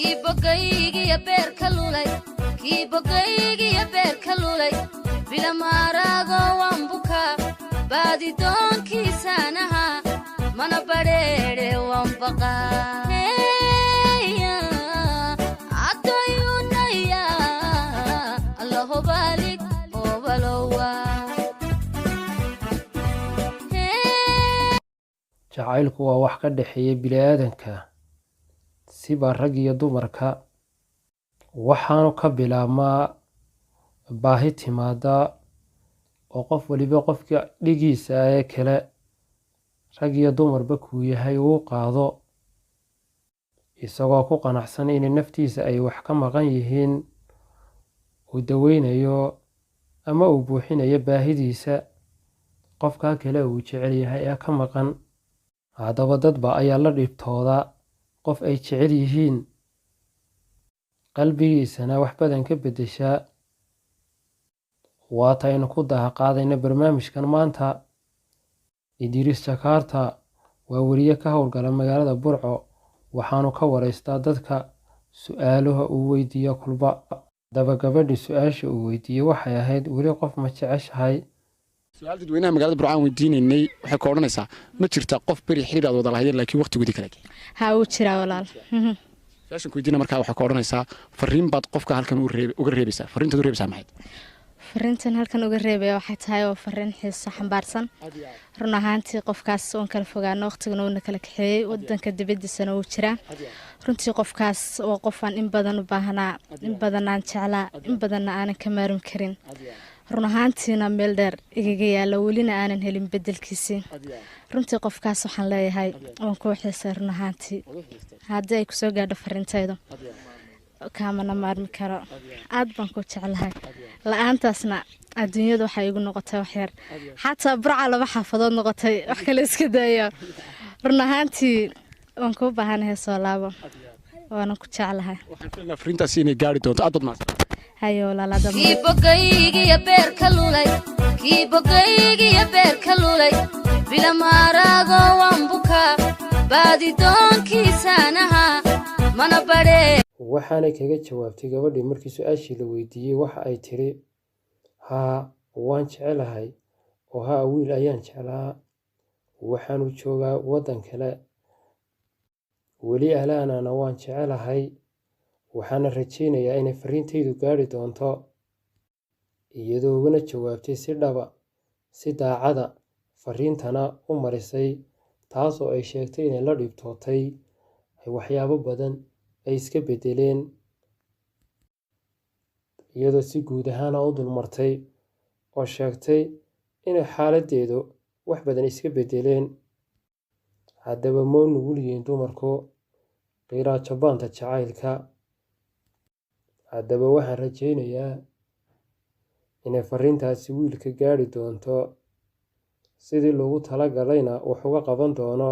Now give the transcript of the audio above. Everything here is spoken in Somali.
Kii bogaygiyo beerka lulay, kii bogaygiyo beerka lulay, bilamaaraago waan bukaa, baadidoonkiisaanaha mana badheedhe, waan baqaa. Adayunaya allahobaalig obalowa. Jacaylku waa wax ka dhexeeya bini'aadanka, siba rag iyo dumarka, waxaanu ka bilaabmaa baahi timaada oo qof waliba qofka dhigiisa ee kale, rag iyo dumarba kuu yahay, uu qaado isagoo ku qanacsan inay naftiisa ay wax ka maqan yihiin, uu daweynayo ama uu buuxinayo baahidiisa qofka kale uu jecel yahay ee ka maqan. Haddaba dadba ayaa la dhibtooda qof ay jecel yihiin, qalbigiisana wax badan ka beddesha. Waata aynu ku daha qaadayna barnaamijkan maanta. Idriis Jakarta waa weriye ka howlgala magaalada Burco, waxaanu ka wareystaa dadka su-aaluha uu weydiiyo kulba. Haddaba gabadhii su-aasha uu weydiiyey waxay ahayd: weli qof ma jeceshahay? Su-aal dadweynaha magaalada Burcaan weydiinaynay waxay ka odhanaysaa: ma jirta qof beri xiriir aad wada lahaydeen laakiin waqtigoodii kala geeyay? Haa, wuu jiraa, walaal. Su-aashan ku weydiina markaa waxay ka odhanaysaa: fariin baad qofka halkan uga reebaysaa, fariintaad u reebaysaa maxayd? Fariintan halkan uga reebaya waxay tahay oo fariin xiiso xambaarsan. Run ahaantii qofkaas oon kala fogaano, waqtigana uuna kala kaxeeyey, wadanka dibadiisana wuu jiraa. Runtii qofkaas waa qofaan in badan u baahnaa, in badan aan jeclaa, in badanna aanan ka maarmi karin. Run ahaantiina meel dheer igaga yaala, welina aanan helin bedelkiisii. Runtii qofkaas waxaan leeyahay waan kuu xiisay. Run ahaantii haddii ay kusoo gaadho fariintaydu, kaamana maarmi karo, aad baan ku jeclahay. La-aantaasna adduunyadu waxay igu noqotay waxyar, xataa Burca laba xaafadood noqotay, wax kale iska daaya. Run ahaantii waan kuu baahanahay, soo laabo, waana ku jeclahay. Waxaan filaynaa fariintaasi inay gaari doonto. Aad baad mahadsan. Hayo walaalada. Kii bogaygiyo beerka lulay, kii bogaygiyo beerka lulay, bilamaaraago waan bukaa, baadidoonkiisaanaha mana badhee. Waxaanay kaga jawaabtay gabadhii markii su-aashii la weydiiyey, waxa ay tiri: haa, waan jecelahay, oo haa, wiil ayaan jeclaa, waxaanu joogaa waddan kale, weli alaanana waan jecelahay, waxaana rajaynayaa inay fariintaydu gaari doonto. Iyadoo ugana jawaabtay si dhaba, si daacada, fariintana u marisay, taasoo ay sheegtay inay la dhibtootay, ay waxyaabo badan ay iska beddeleen, iyadoo si guud ahaana u dulmartay oo sheegtay inay xaaladdeedu wax badan iska beddeleen. Haddaba ma u nugul yihiin dumarku qiiraajabaanta jacaylka? Haddaba waxaan rajaynayaa inay fariintaasi wiilka gaari doonto, sidii loogu talagalayna wax uga qaban doono.